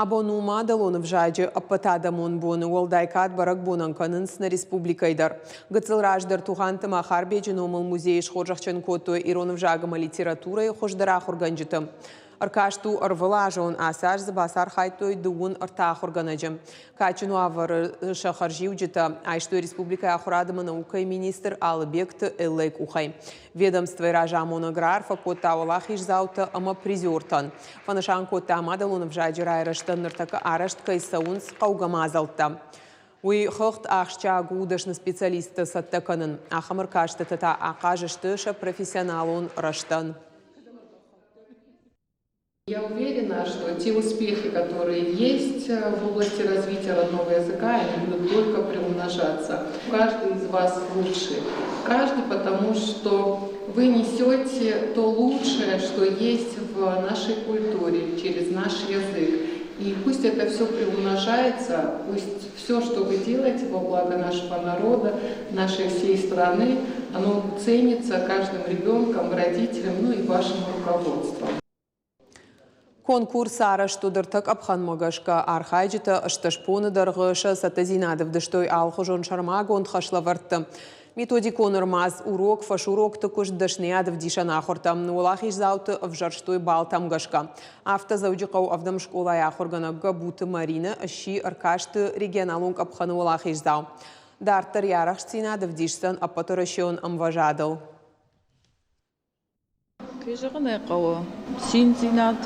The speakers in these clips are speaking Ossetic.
Абон у мадӕлон ӕвзаджы ӕппӕтадӕмон боны уӕлдай кад бӕрӕгбонӕн кӕнынц нӕ республикӕйы дӕр. Гыццыл раздӕр Тугъанты Махарбеджы номыл музейы схорзӕхджын кодтой ирон ӕвзаг ӕмӕ литературӕйы хуыздӕр ахуыргӕнджыты. Ӕркаст у ӕрвылазон, ацы аз дзы бацархайдтой 33 ахуыргӕнӕджы. Кадджын уавӕры сӕ хӕрзиуджытӕ айстой республикӕйы ахуырад ӕмӕ наукӕйы министр Алыбегты Эллӕйы къухӕй. Ведомствойы разамонӕг раарфӕ кодта уӕлахиздзаутӕ ӕмӕ призертӕн. Фӕнысан кодта, мадӕлон ӕвзаджы райрӕзтӕн ныртӕккӕ арӕзт кӕй цӕуынц хъӕугӕ мадзӕлттӕ. Уый хыгъд ахсджиаг у дӕсны специалистты цӕттӕ кӕнын. Ахӕм ӕркастытӕ та ахъаз сты сӕ профессионалон рӕзтӕн. Я уверена, что те успехи, которые есть в области развития родного языка, они будут только приумножаться. Каждый из вас лучший. Каждый, потому что вы несете то лучшее, что есть в нашей культуре, через наш язык. И пусть это все приумножается, пусть все, что вы делаете во благо нашего народа, нашей всей страны, оно ценится каждым ребенком, родителем, ну и вашим руководством. Конкурс арӕзт уыд ӕртӕ къӕпхӕнмӕ гӕсгӕ. Архайджытӕ 18 боны дӕргъы сӕ цӕттӕдзинад ӕвдыстой алыхуызон сӕрмагонд хӕслӕвӕрдты. Методикон ӕрмадз, урок, фӕсурокты куыст, дӕсныйад ӕвдисӕн ахуыртӕ. Уӕлахиздзауты ӕвзӕрстой баллтӕм гӕсгӕ. Афтӕ Дзӕуджыхъӕуы ӕвдӕм скъолайы ахуыргӕнӕг Гӕбуты Маринӕ сси ӕркасты регионалон къӕпхӕны уӕлахиздзау. Дарддӕр йӕ арӕхстдзинад ӕвдисдзӕн ӕппӕтуӕрӕсеон ӕмвӕзадыл. Кӕй зӕгъын ӕй хъӕуы, циндзинад,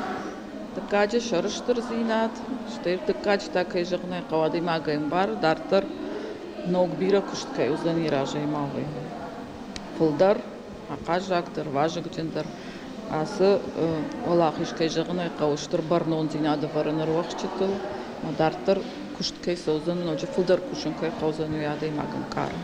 дыккаджы сӕрыстырдзинад, стӕй ӕртыккаджы та, кӕй зӕгъын ӕй хъӕуы, адӕймаг ӕмбары, дарддӕр ног бирӕ куыст кӕй уыдзӕни разӕй ма уый. Фылдӕр, ахъаззагдӕр, вазыгджындӕр ацы уӕлахиз, кӕй зӕгъын ӕй хъӕуы, стыр бӕрнондзинад ӕвӕры ныр уӕхсчытыл, ӕмӕ дарддӕр куыст кӕй цӕудзӕн, ноджы фылдӕр кусын кӕй хъӕудзӕн, уый адӕймаг ӕнкъары.